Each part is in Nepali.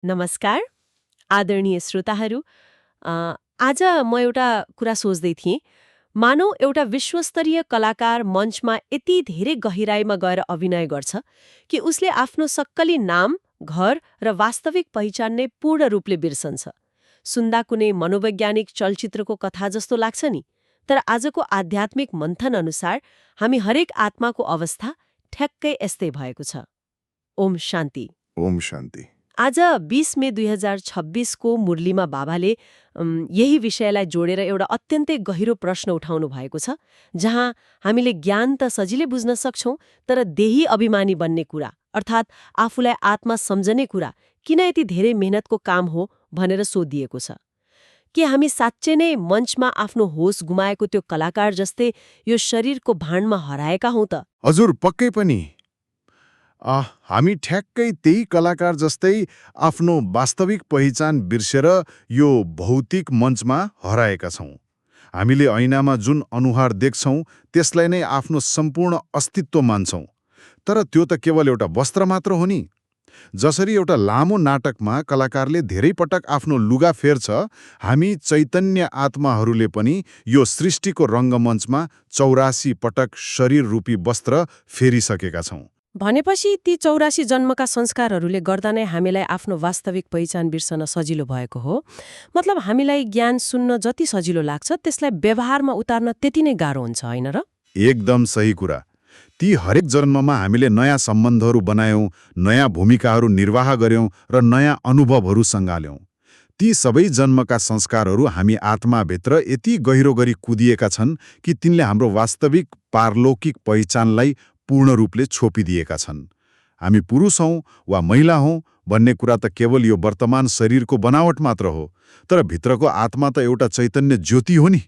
नमस्कार आदरणीय श्रोताहरू। अ, आज म एउटा कुरा सोच्दै थिएँ। मानौ एउटा विश्वस्तरीय कलाकार मञ्चमा यति धेरै गहिराईमा गएर अभिनय गर्छ कि उसले आफ्नो सक्कली नाम, घर र वास्तविक पहिचान नै पूर्ण रूपले बिर्सन्छ। सुन्दा कुनै मनोवैज्ञानिक चलचित्रको कथा जस्तो लाग्छ नि, तर आजको आध्यात्मिक मन्थन अनुसार हामी हरेक आत्माको अवस्था ठ्याक्कै यस्तै भएको छ। ओम शान्ति। ओम शान्ति। आज 20 मे 2026 को मुरलीमा बाबाले यही विषयलाई जोडेर एउटा अत्यन्तै गहिरो प्रश्न उठाउनु भएको छ, जहाँ हामीले ज्ञान त सजिलै बुझ्न सक्छौं, तर देही अभिमानी बन्ने कुरा अर्थात् आफूलाई आत्मा सम्झने कुरा किन यति धेरै मेहनतको काम हो भनेर सोधिएको छ। के हामी साँच्चै नै मञ्चमा आफ्नो होस गुमाएको त्यो कलाकार जस्तै यो शरीरको भाँडमा हराएका हौं त? हजुर, पक्कै पनि। हामी ठ्याक्कै त्यही कलाकार जस्तै आफ्नो वास्तविक पहिचान बिर्सेर यो भौतिक मञ्चमा हराएका छौं। हामीले ऐनामा जुन अनुहार देख्छौं त्यसलाई नै आफ्नो सम्पूर्ण अस्तित्व मान्छौं। तर त्यो त केवल एउटा वस्त्र मात्र हो नि। जसरी एउटा लामो नाटकमा कलाकारले धेरै पटक आफ्नो लुगा फेर्छ, हामी चैतन्य आत्माहरूले पनि यो सृष्टिको रङ्गमञ्चमा 84 पटक शरीर रूपी वस्त्र फेरिसकेका छौं। भनेपछि ती 84 जन्मका संस्कारहरूले गर्दा नै हामीलाई आफ्नो वास्तविक पहिचान बिर्सन सजिलो भएको हो। मतलब हामीलाई ज्ञान सुन्न जति सजिलो लाग्छ त्यसलाई व्यवहारमा उतार्न त्यति नै गाह्रो हुन्छ, होइन र? एकदम सही कुरा। ती हरेक जन्ममा हामीले नयाँ सम्बन्धहरू बनायौं, नयाँ भूमिकाहरू निर्वाह गर्यौं र नयाँ अनुभवहरू सँगाल्यौं। ती सबै जन्मका संस्कारहरू हामी आत्माभित्र यति गहिरो गरी कुदिएका छन् कि तिनले हाम्रो वास्तविक पारलौकिक पहिचानलाई पूर्ण रूपले छोपिदिएका छन्। हामी पुरुष हौं वा महिला हौं भन्ने कुरा त केवल यो वर्तमान शरीरको बनावट मात्र हो, तर भित्रको आत्मा त एउटा चैतन्य ज्योति हो नि।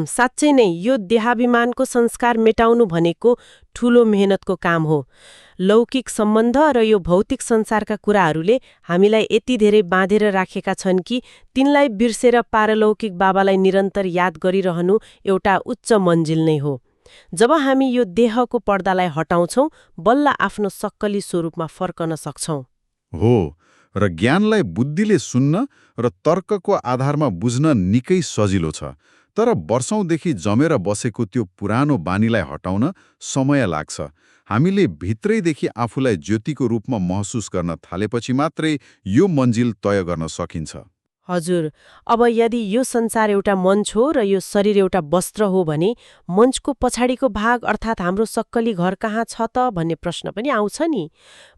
साँच्चै नै यो देहाभिमानको संस्कार मेटाउनु भनेको ठूलो मेहनतको काम हो। लौकिक सम्बन्ध र यो भौतिक संसारका कुराहरूले हामीलाई यति धेरै बाँधेर राखेका छन् कि तिनलाई बिर्सेर पारलौकिक बाबालाई निरन्तर याद गरिरहनु एउटा उच्च मन्जिल नै हो। जब हामी यो देहको पर्दालाई हटाउँछौं, बल्ल आफ्नो सक्कली स्वरूपमा फर्कन सक्छौं। हो, र ज्ञानलाई बुद्धिले सुन्न र तर्कको आधारमा बुझ्न निकै सजिलो छ, तर वर्षौंदेखि जमेर बसेको त्यो पुरानो बानीलाई हटाउन समय लाग्छ। हामीले भित्रैदेखि आफूलाई ज्योतिको रूपमा महसुस गर्न थालेपछि मात्रै यो मन्जिल तय गर्न सकिन्छ। हजुर, अब यदि यो संसार एउटा मञ्च हो र यो शरीर एउटा वस्त्र हो भने मञ्चको पछाडिको भाग अर्थात् हाम्रो सक्कली घर कहाँ छ त भन्ने प्रश्न पनि आउँछ नि।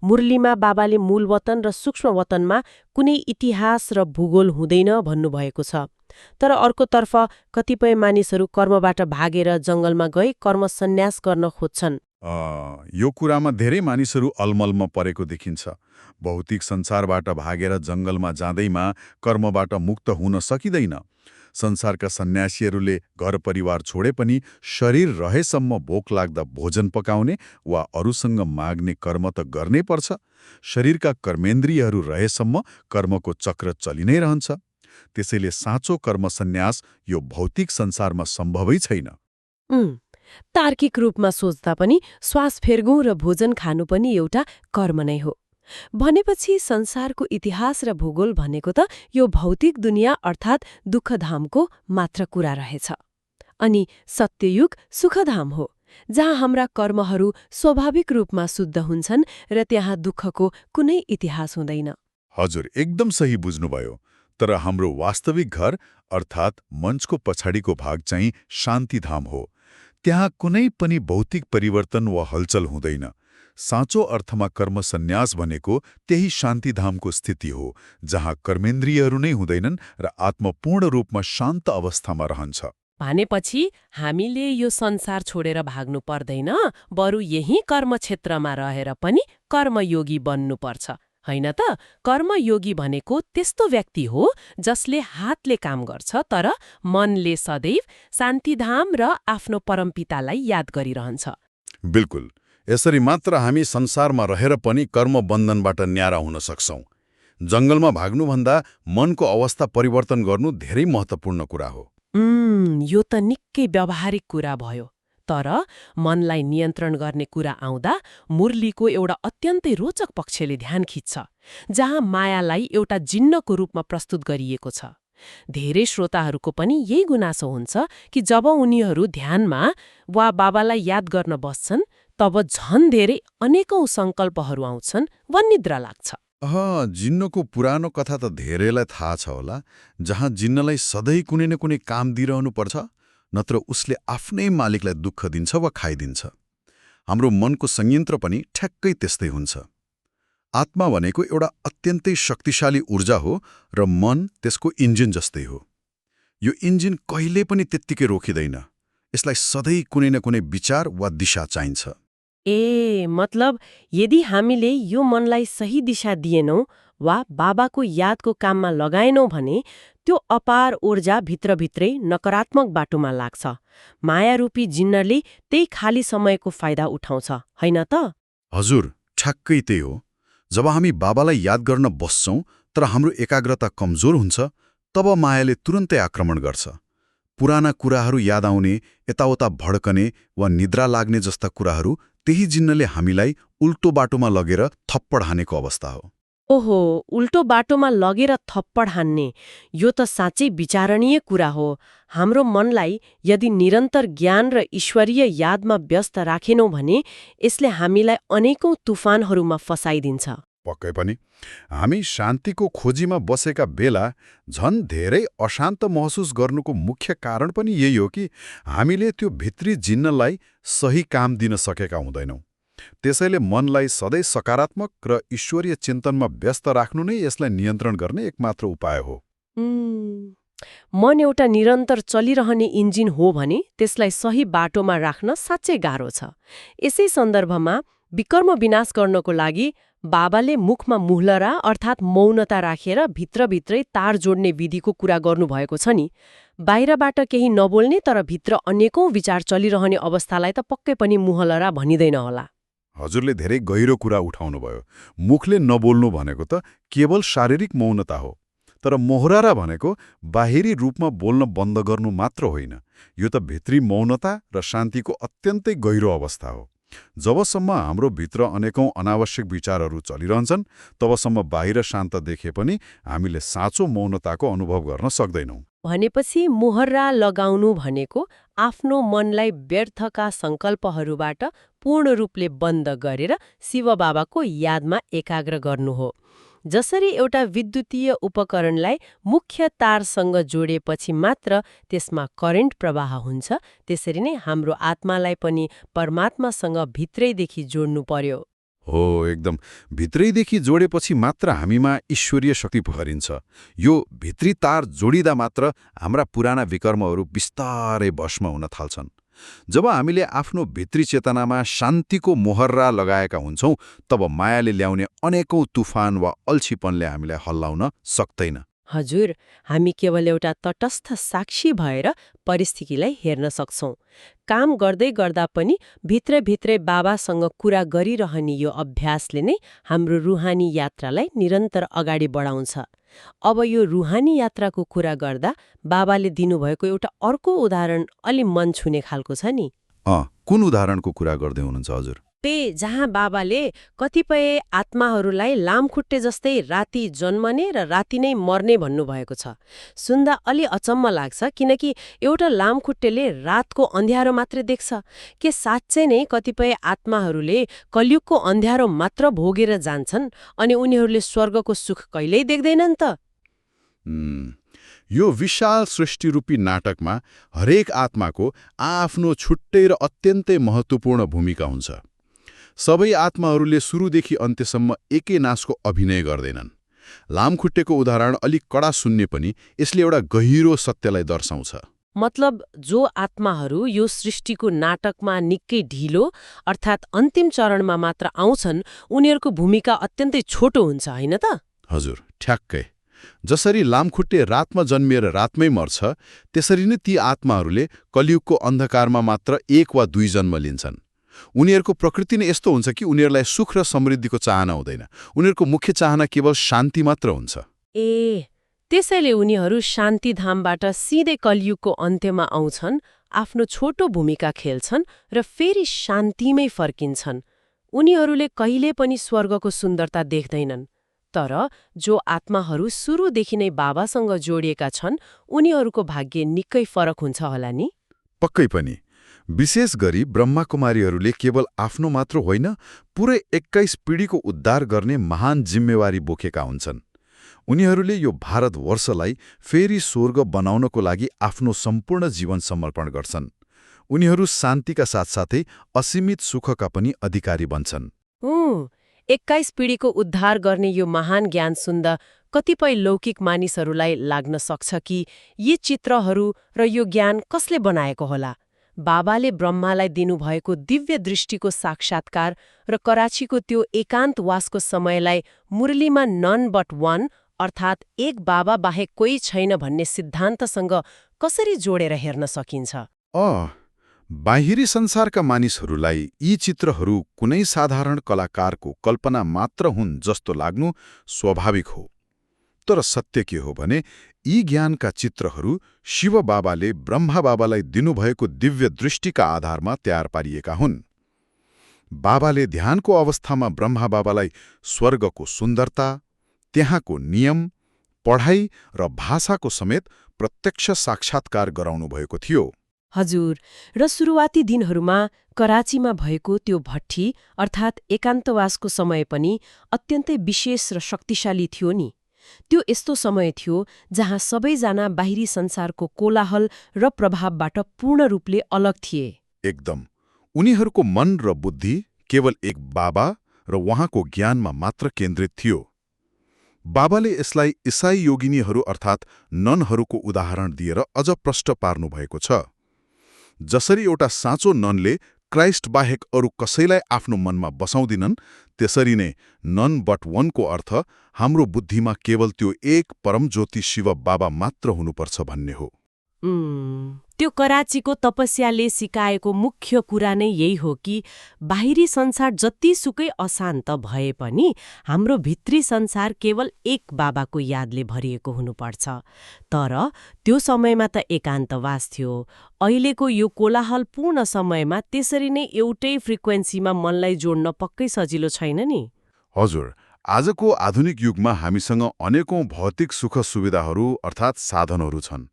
मुरलीमा बाबाले मूल वतन र सूक्ष्म वतनमा कुनै इतिहास र भूगोल हुँदैन भन्नुभएको छ। तर अर्कोतर्फ कतिपय मानिसहरू कर्मबाट भागेर जंगलमा गई कर्म सन्यास गर्न खोज्छन्। यो कुरामा धेरै मानिसहरू अलमलमा परेको देखिन्छ। भौतिक संसारबाट भागेर जंगलमा जाँदैमा कर्मबाट मुक्त हुन सकिँदैन। संसारका सन्यासीहरूले घर परिवार छोडे पनि शरीर रहेसम्म भोक लाग्दा भोजन पकाउने वा अरूसँग माग्ने कर्म त गर्नै पर्छ। शरीरका कर्मेन्द्रियहरू रहेसम्म कर्मको चक्र चलि नै रहन्छ। त्यसैले साँचो कर्म सन्यास यो भौतिक संसारमा सम्भवै छैन। तार्किक रूपमा सोच्दा पनि श्वास फेर्गौं र भोजन खानु पनि एउटा कर्म नै हो। भनेपछि संसारको इतिहास र भूगोल भनेको त यो भौतिक दुनियाँ अर्थात् दुःखधामको मात्र कुरा रहेछ। अनि सत्ययुग सुखधाम हो, जहाँ हाम्रा कर्महरू स्वाभाविक रूपमा शुद्ध हुन्छन् र त्यहाँ दुःखको कुनै इतिहास हुँदैन। हजुर, एकदम सही बुझ्नुभयो। तर हाम्रो वास्तविक घर अर्थात् मञ्चको पछाडिको भाग चाहिँ शान्तिधाम हो। त्यहाँ कुनै पनि भौतिक परिवर्तन वा हलचल हुँदैन। साँचो अर्थमा कर्म सन्यास भनेको त्यही शान्तिधामको स्थिति हो, जहाँ कर्मेन्द्रियहरू नै हुँदैनन् र आत्मा पूर्ण रूपमा शान्त अवस्थामा रहन्छ। भनेपछि हामीले यो संसार छोडेर भाग्नु पर्दैन, बरु यही कर्म क्षेत्रमा रहेर पनि कर्मयोगी बन्नुपर्छ, होइन त? कर्मयोगी भनेको त्यस्तो व्यक्ति हो जसले हातले काम गर्छ तर मनले सदैव शान्तिधाम र आफ्नो परमपितालाई याद गरिरहन्छ। बिल्कुल, यसरी मात्र हामी संसारमा रहेर पनि कर्म बन्धनबाट न्यारा हुन सक्छौं। जंगलमा भाग्नुभन्दा मनको अवस्था परिवर्तन गर्नु धेरै महत्त्वपूर्ण कुरा हो। यो त निकै व्यावहारिक कुरा भयो। तर मनलाई नियन्त्रण गर्ने कुरा आउँदा मुरलीको एउटा अत्यन्तै रोचक पक्षले ध्यान खिच्छ, जहाँ मायालाई एउटा जिन्नको रूपमा प्रस्तुत गरिएको छ। धेरै श्रोताहरूको पनि यही गुनासो हुन्छ कि जब उनीहरू ध्यानमा वा बाबालाई याद गर्न बस्छन्, तब झन धेरै अनेकौं सङ्कल्पहरू आउँछन् वा निद्रा लाग्छ। जिन्नको पुरानो कथा त धेरैलाई थाहा छ होला, जहाँ जिन्नलाई सधैँ कुनै न कुनै काम दिइरहनु पर्छ, नत्र उसले आफ्नै मालिकलाई दुःख दिन्छ वा खाइदिन्छ। हाम्रो मनको संयन्त्र पनि ठ्याक्कै त्यस्तै हुन्छ। आत्मा भनेको एउटा अत्यन्तै शक्तिशाली ऊर्जा हो र मन त्यसको इन्जिन जस्तै हो। यो इन्जिन कहिले पनि त्यत्तिकै रोकिँदैन। यसलाई सधैँ कुनै न कुनै विचार वा दिशा चाहिन्छ। मतलब यदि हामीले यो मनलाई सही दिशा दिएनौं वा बाबाको यादको काममा लगाएनौं भने त्यो अपार ऊर्जा भित्रभित्रै नकारात्मक बाटोमा लाग्छ। मायारूपी जिन्नले त्यही खाली समयको फाइदा उठाउँछ, होइन त? हजुर, ठ्याक्कै त्यही हो। जब हामी बाबालाई याद गर्न बस्छौं तर हाम्रो एकाग्रता कमजोर हुन्छ, तब मायाले तुरन्तै आक्रमण गर्छ। पुराना कुराहरू याद आउने, यताउता भड्कने वा निद्रा लाग्ने जस्ता कुराहरू त्यही जिन्नले हामीलाई उल्टो बाटोमा लगेर थप्पड हानेको अवस्था हो। ओहो, उल्टो बाटोमा लगेर थप्पड हान्ने, यो त साँच्चै विचारणीय कुरा हो। हाम्रो मनलाई यदि निरन्तर ज्ञान र ईश्वरीय यादमा व्यस्त राखेनौं भने यसले हामीलाई अनेकौं तुफानहरूमा फसाइदिन्छ। पक्कै पनि। हामी शान्तिको खोजीमा बसेका बेला झन धेरै अशान्त महसुस गर्नुको मुख्य कारण पनि यही हो कि हामीले त्यो भित्री जिन्नलाई सही काम दिन सकेका हुँदैनौं। त्यसैले मनलाई सधैँ सकारात्मक र ईश्वरीय चिन्तनमा व्यस्त राख्नु नै यसलाई नियन्त्रण गर्ने एकमात्र उपाय हो। मन एउटा निरन्तर चलिरहने इन्जिन हो भने त्यसलाई सही बाटोमा राख्न साँच्चै गाह्रो छ। यसै सन्दर्भमा विकर्म विनाश गर्नको लागि बाबाले मुखमा मुहलरा अर्थात् मौनता राखेर भित्रभित्रै तार जोड्ने विधिको कुरा गर्नुभएको छ नि। बाहिरबाट केही नबोल्ने तर भित्र अनेकौं विचार चलिरहने अवस्थालाई त पक्कै पनि मुहलरा भनिँदैन होला। हजुरले धेरै गहिरो कुरा उठाउनुभयो। मुखले नबोल्नु भनेको त केवल शारीरिक मौनता हो, तर मोहरारा भनेको बाहिरी रूपमा बोल्न बन्द गर्नु मात्र होइन। यो त भित्री मौनता र शान्तिको अत्यन्तै गहिरो अवस्था हो। जबसम्म हाम्रो भित्र अनेकौं अनावश्यक विचारहरू चलिरहन्छन्, तबसम्म बाहिर शान्त देखे पनि हामीले साँचो मौनताको अनुभव गर्न सक्दैनौं। भनेपछि मुहर्रा लगाउनु भनेको आफ्नो मनलाई व्यर्थका सङ्कल्पहरूबाट पूर्ण रूपले बन्द गरेर शिव बाबाको यादमा एकाग्र गर्नु हो। जसरी एउटा विद्युतीय उपकरणलाई मुख्य तारसँग जोडेपछि मात्र त्यसमा करेन्ट प्रवाह हुन्छ, त्यसरी नै हाम्रो आत्मालाई पनि परमात्मासँग भित्रैदेखि जोड्नु पर्यो। हो, एकदम। भित्रैदेखि जोडेपछि मात्र हामीमा ईश्वरीय शक्ति भरिन्छ। यो भित्री तार जोडिँदा मात्र हाम्रा पुराना विकर्महरू बिस्तारै भस्म हुन थाल्छन्। जब हामीले आफ्नो भित्री चेतनामा शान्तिको मोहर्रा लगाएका हुन्छौं, तब मायाले ल्याउने अनेकौं तुफान वा अल्छीपनले हामीलाई हल्लाउन सक्दैन। हजुर, हामी केवल एउटा तटस्थ साक्षी भएर परिस्थितिलाई हेर्न सक्छौं। काम गर्दै गर्दा पनि भित्रभित्रै बाबासँग कुरा गरिरहने यो अभ्यासले नै हाम्रो रुहानी यात्रालाई निरन्तर अगाडि बढाउँछ। अब यो रुहानी यात्राको कुरा गर्दा बाबाले दिनुभएको एउटा अर्को उदाहरण अलि मन छुने खालको छ नि। कुन उदाहरणको कुरा गर्दै हुनुहुन्छ हजुर? जहाँ बाबाले कतिपय आत्माहरूलाई लामखुट्टे जस्तै राति जन्मने र राति नै मर्ने भन्नुभएको छ। सुन्दा अलि अचम्म लाग्छ, किनकि एउटा लामखुट्टेले रातको अन्ध्यारो मात्रै देख्छ। के साँच्चै नै कतिपय आत्माहरूले कलियुगको अन्ध्यारो मात्र भोगेर जान्छन् अनि उनीहरूले स्वर्गको सुख कहिल्यै देख्दैनन् त? यो विशाल सृष्टिरूपी नाटकमा हरेक आत्माको आफ्नो छुट्टै र अत्यन्तै महत्त्वपूर्ण भूमिका हुन्छ। सबै आत्माहरूले सुरुदेखि अन्त्यसम्म एकै नासको अभिनय गर्दैनन्। लामखुट्टेको उदाहरण अलिक कडा सुन्ने पनि यसले एउटा गहिरो सत्यलाई दर्शाउँछ। मतलब जो आत्माहरू यो सृष्टिको नाटकमा निकै ढिलो अर्थात् अन्तिम चरणमा मात्र आउँछन्, उनीहरूको भूमिका अत्यन्तै छोटो हुन्छ, होइन त? हजुर, ठ्याक्कै। जसरी लामखुट्टे रातमा जन्मिएर रातमै मर्छ, त्यसरी नै ती आत्माहरूले कलियुगको अन्धकारमा मात्र 1 वा 2 जन्म लिन्छन्। उनीहरूको प्रकृति नै यस्तो हुन्छ कि उनीहरूलाई सुख र समृद्धिको चाहना हुँदैन। उनीहरूको मुख्य चाहना केवल शान्ति मात्र हुन्छ। त्यसैले उनीहरू शान्तिधामबाट सिधै कलियुगको अन्त्यमा आउँछन् आफ्नो छोटो भूमिका खेल्छन् र फेरि शान्तिमै फर्किन्छन्। उनीहरूले कहिले पनि स्वर्गको सुन्दरता देख्दैनन्, तर जो आत्माहरू सुरुदेखि नै बाबासँग जोडिएका छन् उनीहरूको भाग्य निकै फरक हुन्छ होला नि। पक्कै पनि। विशेष गरी ब्रह्माकुमारीहरूले केवल आफ्नो मात्र होइन, पुरै 21 पिढीको उद्धार गर्ने महान जिम्मेवारी बोकेका हुन्छन्। उनीहरूले यो भारतवर्षलाई फेरि स्वर्ग बनाउनको लागि आफ्नो सम्पूर्ण जीवन समर्पण गर्छन्। उनीहरू शान्तिका साथसाथै असीमित सुखका पनि अधिकारी बन्छन्। 21 पिढीको उद्धार गर्ने यो महान ज्ञान सुन्दा कतिपय लौकिक मानिसहरूलाई लाग्न सक्छ कि यी चित्रहरू र यो ज्ञान कसले बनाएको होला। बाबाले ब्रह्मालाई दिनुभएको दिव्य दृष्टिको साक्षात्कार र कराचीको त्यो एकान्तवासको समयलाई मुरलीमा नन बट वान अर्थात् एक बाबा बाहेक कोही छैन भन्ने सिद्धान्तसँग कसरी जोडेर हेर्न सकिन्छ? बाहिरी संसारका मानिसहरूलाई यी चित्रहरू कुनै साधारण कलाकारको कल्पना मात्र हुन् जस्तो लाग्नु स्वाभाविक हो। तर सत्य के हो भने यी ज्ञानका चित्रहरू शिव बाबाले ब्रह्मा बाबालाई दिनुभएको दिव्य दृष्टिका आधारमा तयार पारिएका हुन्। बाबाले ध्यानको अवस्थामा ब्रह्मा बाबालाई स्वर्गको सुन्दरता, त्यहाँको नियम, पढाइ र भाषाको समेत प्रत्यक्ष साक्षात्कार गराउनु भएको थियो। हजुर, र सुरुवाती दिनहरूमा कराचीमा भएको त्यो भट्टी अर्थात् एकान्तवासको समय पनि अत्यन्तै विशेष र शक्तिशाली थियो नि। त्यो यस्तो समय थियो जहाँ सबैजना बाहिरी संसारको कोलाहल र प्रभावबाट पूर्ण रूपले अलग थिए। एकदम। उनीहरूको मन र बुद्धि केवल एक बाबा र उहाँको ज्ञानमा मात्र केन्द्रित थियो। बाबाले यसलाई इसाई योगिनीहरू अर्थात् ननहरूको उदाहरण दिएर अझ प्रष्ट पार्नुभएको छ। जसरी एउटा साँचो ननले क्राइस्ट बाहेक अरू कसैलाई आफ्नो मनमा बसाउँदिनन्, त्यसरी नै नन बट वनको अर्थ हाम्रो बुद्धिमा केवल त्यो एक परम ज्योति शिव बाबा मात्र हुनुपर्छ भन्ने हो। त्यो कराचीको तपस्याले सिकाएको मुख्य कुरा नै यही हो कि बाहिरी संसार जतिसुकै अशान्त भए पनि हाम्रो भित्री संसार केवल एक बाबाको यादले भरिएको हुनुपर्छ। तर त्यो समयमा त एकान्तवास थियो। अहिलेको यो कोलाहलपूर्ण समयमा त्यसरी नै एउटै फ्रिक्वेन्सीमा मनलाई जोड्न पक्कै सजिलो छैन नि। हजुर, आजको आधुनिक युगमा हामीसँग अनेकौं भौतिक सुख सुविधाहरू अर्थात् साधनहरू छन्।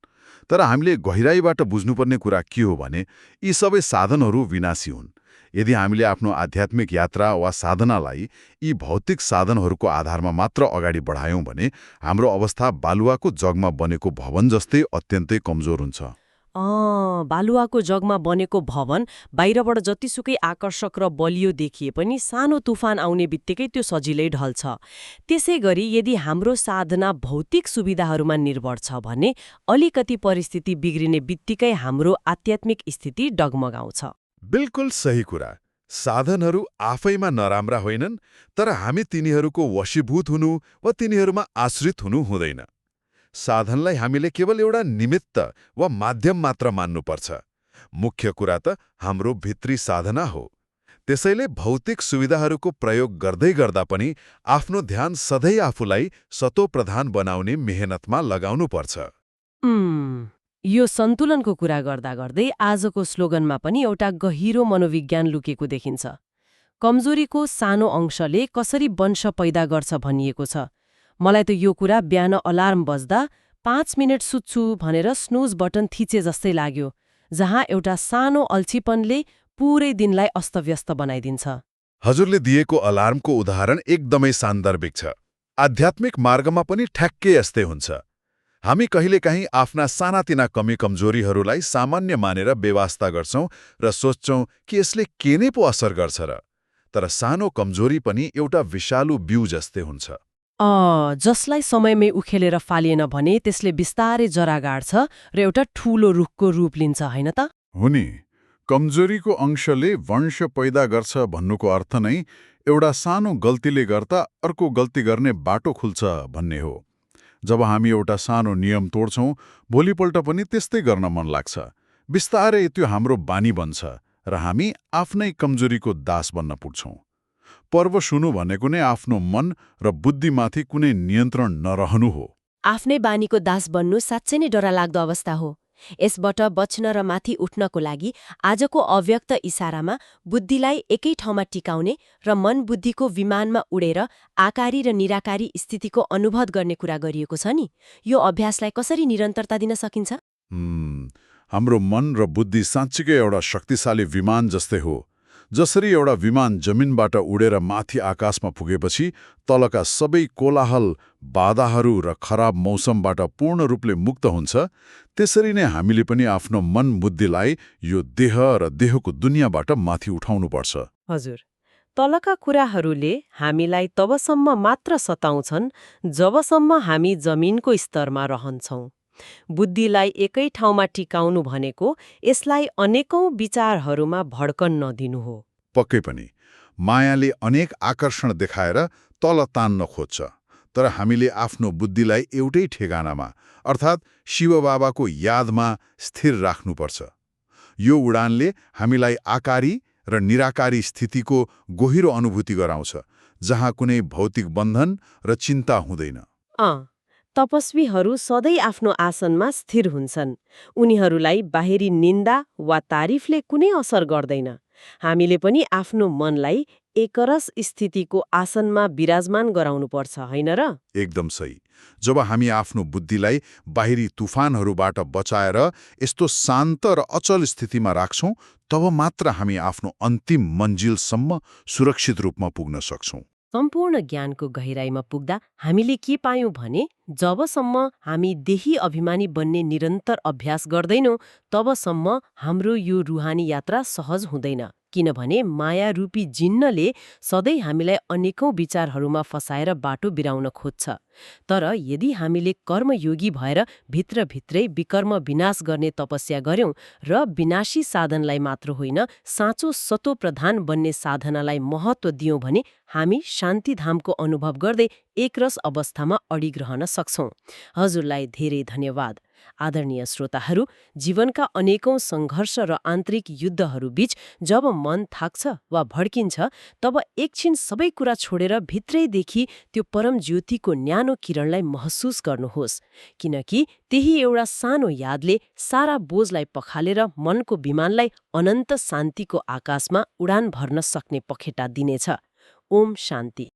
तर हामीले गहिराईबाट बुझ्नुपर्ने कुरा के हो भने यी सबै साधनहरू विनाशी हुन्। यदि हामीले आफ्नो आध्यात्मिक यात्रा वा साधनालाई यी भौतिक साधनहरूको आधारमा मात्र अगाडि बढायौं भने हाम्रो अवस्था बालुवाको जगमा बनेको भवन जस्तै अत्यन्तै कमजोर हुन्छ। बालुवाको जगमा बनेको भवन बाहिरबाट जतिसुकै आकर्षक र बलियो देखिए पनि सानो तुफान आउने बित्तिकै त्यो सजिलै ढल्छ। त्यसै गरी यदि हाम्रो साधना भौतिक सुविधाहरूमा निर्भर छ भने अलिकति परिस्थिति बिग्रिने बित्तिकै हाम्रो आध्यात्मिक स्थिति डगमगाउँछ। बिल्कुल सही कुरा। साधनहरू आफैमा नराम्रा होइनन्, तर हामी तिनीहरूको वशीभूत हुनु वा तिनीहरूमा आश्रित हुनु हुँदैन। साधनलाई हामीले केवल एउटा निमित्त वा माध्यम मात्र मान्नुपर्छ। मुख्य कुरा त हाम्रो भित्री साधना हो। त्यसैले भौतिक सुविधाहरूको प्रयोग गर्दै गर्दा पनि आफ्नो ध्यान सधैँ आफूलाई सतोप्रधान बनाउने मेहनतमा लगाउनुपर्छ। यो सन्तुलनको कुरा गर्दा गर्दै आजको स्लोगनमा पनि एउटा गहिरो मनोविज्ञान लुकेको देखिन्छ। कमजोरीको सानो अंशले कसरी वंश पैदा गर्छ भनिएको छ। मलाई त यो कुरा बिहान अलार्म बज्दा 5 मिनट सुत्छु भनेर स्नुज बटन थिचे जस्तै लाग्यो, जहाँ एउटा सानो अल्छीपनले पूरै दिनलाई अस्तव्यस्त बनाइदिन्छ। हजुरले दिएको अलार्मको उदाहरण एकदमै सान्दर्भिक छ। आध्यात्मिक मार्गमा पनि ठ्याक्कै यस्तै हुन्छ। हामी कहिलेकाहीँ आफ्ना सानातिना कमी कमजोरीहरूलाई सामान्य मानेर बेवास्ता गर्छौं र सोच्छौं कि यसले के नै पो असर गर्छ र। तर सानो कमजोरी पनि एउटा विषालु बिउ जस्तै हुन्छ। जसलाई समयमै उखेलेर फालिएन भने त्यसले बिस्तारै जरा गाड्छ र एउटा ठूलो रुखको रूप लिन्छ, होइन त? हो नि। कमजोरीको अंशले वंश पैदा गर्छ भन्नुको अर्थ नै एउटा सानो गल्तीले गर्दा अर्को गल्ती गर्ने बाटो खुल्छ भन्ने हो। जब हामी एउटा सानो नियम तोड्छौं, भोलिपल्ट पनि त्यस्तै गर्न मन लाग्छ। बिस्तारै त्यो हाम्रो बानी बन्छ र हामी आफ्नै कमजोरीको दास बन्न पुग्छौं। पर्वसुनु भनेको नै आफ्नो मन र बुद्धिमाथि कुनै नियन्त्रण नरहनु हो। आफ्नै बानीको दास बन्नु साँच्चै नै डरलाग्दो अवस्था हो। यसबाट बच्न र माथि उठ्नको लागि आजको अव्यक्त इसारामा बुद्धिलाई एकै ठाउँमा टिकाउने र मन बुद्धिको विमानमा उडेर आकारी र निराकारी स्थितिको अनुभव गर्ने कुरा गरिएको छ नि, यो अभ्यासलाई कसरी निरन्तरता दिन सकिन्छ? हाम्रो मन र बुद्धि साँच्चीकै एउटा शक्तिशाली विमान जस्तै हो। जसरी एउटा विमान जमिनबाट उडेर माथि आकाशमा पुगेपछि तलका सबै कोलाहल, बाधाहरू र खराब मौसमबाट पूर्ण रूपले मुक्त हुन्छ, त्यसरी नै हामीले पनि आफ्नो मन बुद्धिलाई यो देह र देहको दुनियाँबाट माथि उठाउनुपर्छ। हजुर, तलका कुराहरूले हामीलाई तबसम्म मात्र सताउँछन् जबसम्म हामी जमिनको स्तरमा रहन्छौं। बुद्धिलाई एकै ठाउँमा टिकाउनु भनेको यसलाई अनेकौं विचारहरूमा भड्कन नदिनु हो। पक्कै पनि मायाले अनेक आकर्षण देखाएर तल तान्न खोज्छ, तर हामीले आफ्नो बुद्धिलाई एउटै ठेगानामा अर्थात् शिव बाबाको यादमा स्थिर राख्नुपर्छ। यो उडानले हामीलाई आकारी र निराकारी स्थितिको गहिरो अनुभूति गराउँछ, जहाँ कुनै भौतिक बन्धन र चिन्ता हुँदैन। तपस्वीहरू सधैँ आफ्नो आसनमा स्थिर हुन्छन्। उनीहरूलाई बाहिरी निन्दा वा तारिफले कुनै असर गर्दैन। हामीले पनि आफ्नो मनलाई एकरस स्थितिको आसनमा विराजमान गराउनुपर्छ, होइन र? एकदम सही। जब हामी आफ्नो बुद्धिलाई बाहिरी तुफानहरूबाट बचाएर यस्तो शान्त र अचल स्थितिमा राख्छौं, तब मात्र हामी आफ्नो अन्तिम मन्जिलसम्म सुरक्षित रूपमा पुग्न सक्छौं। सम्पूर्ण ज्ञानको गहिराईमा पुग्दा हामीले के पायौं भने जबसम्म हामी देही अभिमानी बन्ने निरन्तर अभ्यास गर्दैनौं, तबसम्म हाम्रो यो रुहानी यात्रा सहज हुँदैन। किनभने माया रूपी जिन्नले सधैँ हामीलाई अनेकौं विचारहरूमा फसाएर बाटो बिराउन खोज्छ। तर यदि हामीले कर्मयोगी भएर भित्रभित्रै विकर्म विनाश गर्ने तपस्या गर्यौं र विनाशी साधनलाई मात्र होइन साँचो सतो प्रधान बन्ने साधनालाई महत्व दियौं भने हामी शान्तिधामको अनुभव गर्दै एकरस अवस्थामा अडिग रहन सक्छौं। हजुरलाई धेरै धन्यवाद। आदरणीय श्रोताहरू, जीवनका अनेकौं सङ्घर्ष र आन्तरिक युद्धहरू बीच जब मन थाक्छ वा भड्किन्छ, तब एकछिन सबै कुरा छोडेर भित्रैदेखि त्यो परम ज्योतिको न्यानो किरणलाई महसुस गर्नुहोस्, किनकि त्यही एउटा सानो यादले सारा बोझलाई पखालेर मनको विमानलाई अनन्त शान्तिको आकाशमा उडान भर्न सक्ने पखेटा दिनेछ। ओम शान्ति।